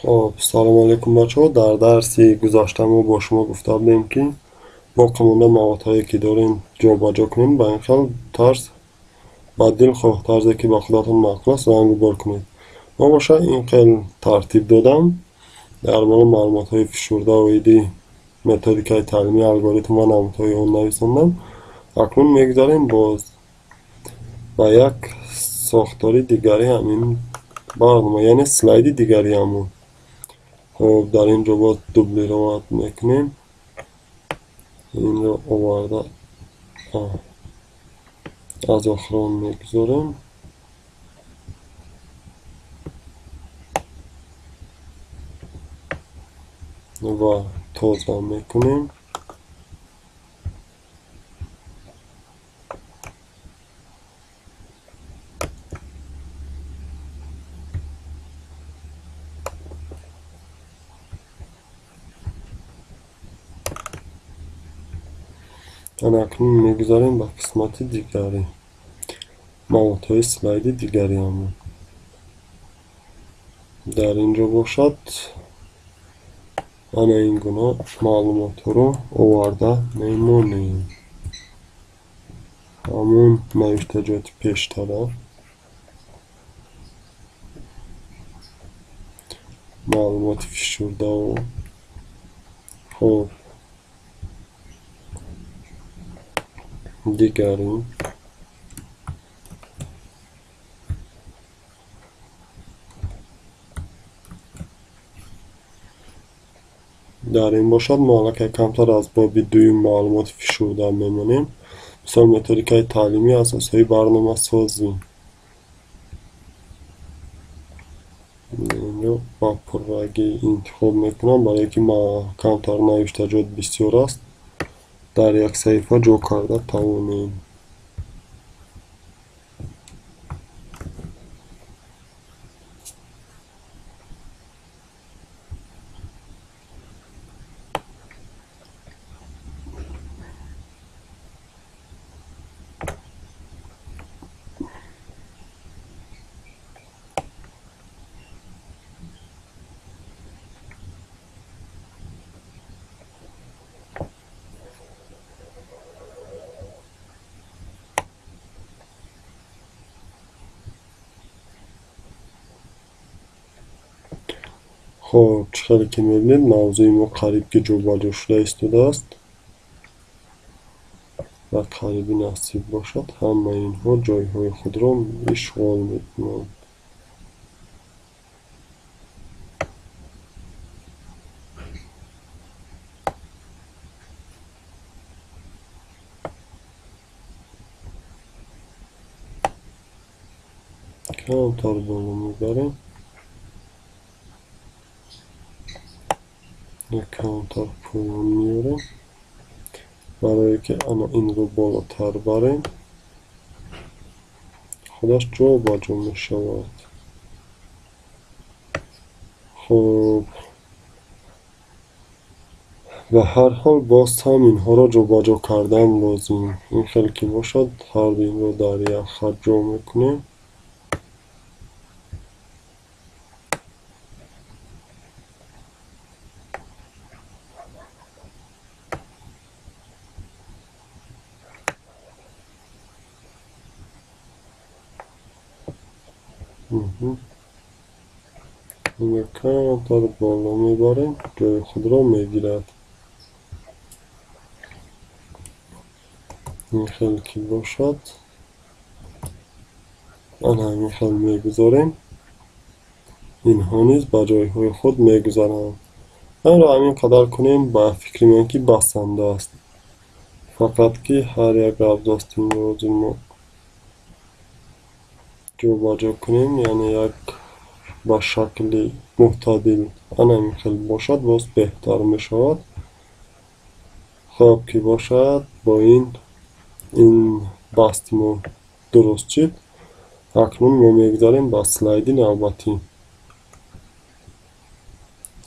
Хоб, салому алейкум бачаҳо. Дар дарси гузашта мо бо шумо гуфта будем, ки боқимонда маводҳое ки дорем ҷобаҷо кунем, ба ин хел тарз ба дилхоҳ тарзе ки ба худатон маъқул аст рангубор кунед. Мо боша ин хел тартиб додам. Дар боло маълумотҳои фишурда оиди методикаи таълимӣ, алгоритм ва намудҳои он нависондам. Акнун мегузарем боз ба як сохтори дигари ҳамин барнома, яъне слайди дигари ҳамон. Хоб, дар ин ҷо боз дублировать мекунем. Инро оварда аз охирон мегузорем. Ва тоза мекунем. Акнун мегузарем ба қисмати дигари маводҳои слайди дигари ҳамон. Дар ин ҷо бошад ана ин гуна маълумотҳоро оварда мемонем. Ҳамон навиштаҷоти пештара маълумоти фишурдаву хоб дигари дар ин бошад мо аллакай камтар аз боби дуюм маълумоти фишурда мемонем. Мисол методикаи таълимӣ, асосҳои барномасозӣ. Инро ба пуррагӣ интихоб мекунам, барое ки камтар навиштаҷот бисёр аст, дар як саҳифа ҷо карда тавонем. Хоб, чӣ хеле ки мебинед, мавзӯи мо қариб ки ҷобаҷо шуда истодааст ва қариби насиб бошад ҳамаи инҳо ҷойҳои худро ишғол мекунанд. Камтар боло мебарем, камтар поён меорем, барое ки ана инро болотар барем, худаш ҷобаҷо мешавад. Хоб, ба ҳар ҳол боз ҳам инҳоро ҷобаҷо кардан лозим. Ин хел ки бошад ҳарду инро дар як хат ҷо мекунем. Инро камтар боло мебарем, ҷои худро мегирад. Ин хел ки бошад ана ҳамин хел мегузорем. Инҳо низ ба ҷойҳои худ мегузаранд. Инро ҳамин қадар кунем, ба фикри ман ки басанда аст. Фақат ки ҳар як абзац-инро мо ҷобаҷо кунем, яъне як ба шакли мӯътадил ана ҳамин хел бошад, боз беҳтар мешавад. Хоб ки бошад, бо ин басти мо дуруст шуд. Акнун мо мегузарем ба слайди навбатӣ.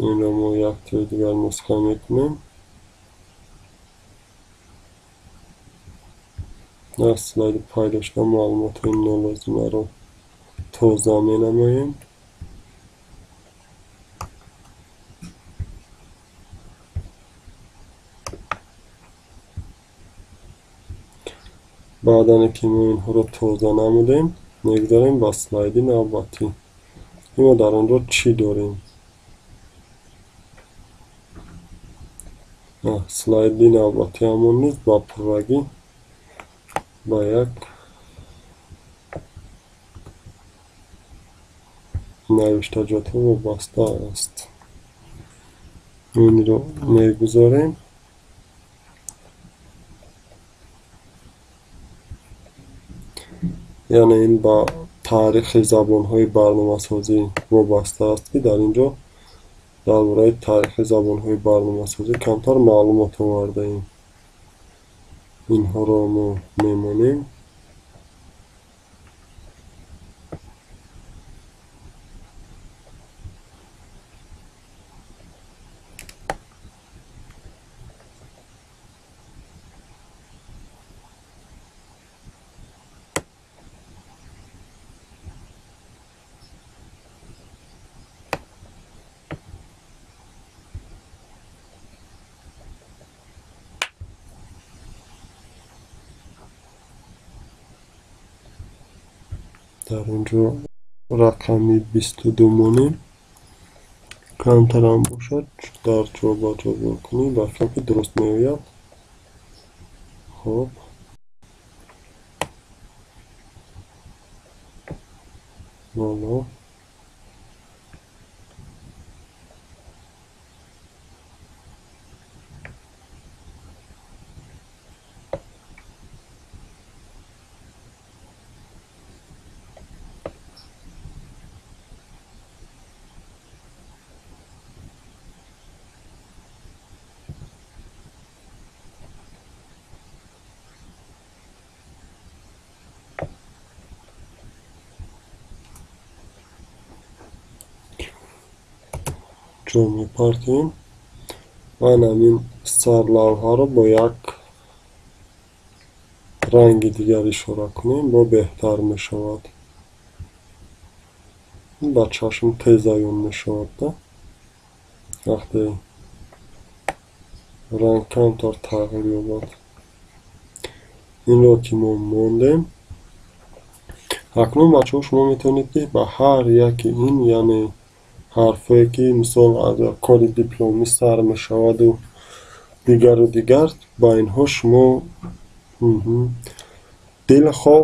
Инро мо яктои дигар нусха мекунем. Дар слайди пайдо шуда маълумотҳои нолозимаро тоза менамоем. Баъдане ки мо инҳоро тоза намудем, мегузарем ба слайди навбатӣ. Мо дар он ҷо чӣ дорем? Слайди навбатиамон низ ба пуррагӣ ба як навиштаҷотҳо вобаста аст. Инро мегузорем. Яъне ин ба таърихи забонҳои барномасозӣ вобаста аст, ки дар ин ҷо дар бораи таърихи забонҳои барномасозӣ камтар маълумот овардаем. Инҳоро мо мемонем. Дар он ҷо рақами 22 монем. Камтарам бошад, дар ҷо ба ҷо бикунем, ба фикрам ки дуруст меояд. Хоб, боло. Ҷо мепартем ва ҳамин сарлавҳаро бо як ранги дигар ишора кунем, бо беҳтар мешавад. Ба чашм тез аён мешавад, вақте ранг камтар тағйир ёбад. Инро ки мо мондем, акнун бачаҳо шумо метавонед ки ба ҳар яки ин, яъне ҳарфое ки мисол аз кори дипломӣ сар мешаваду дигару дигар, ба инҳо шумо дилхоҳ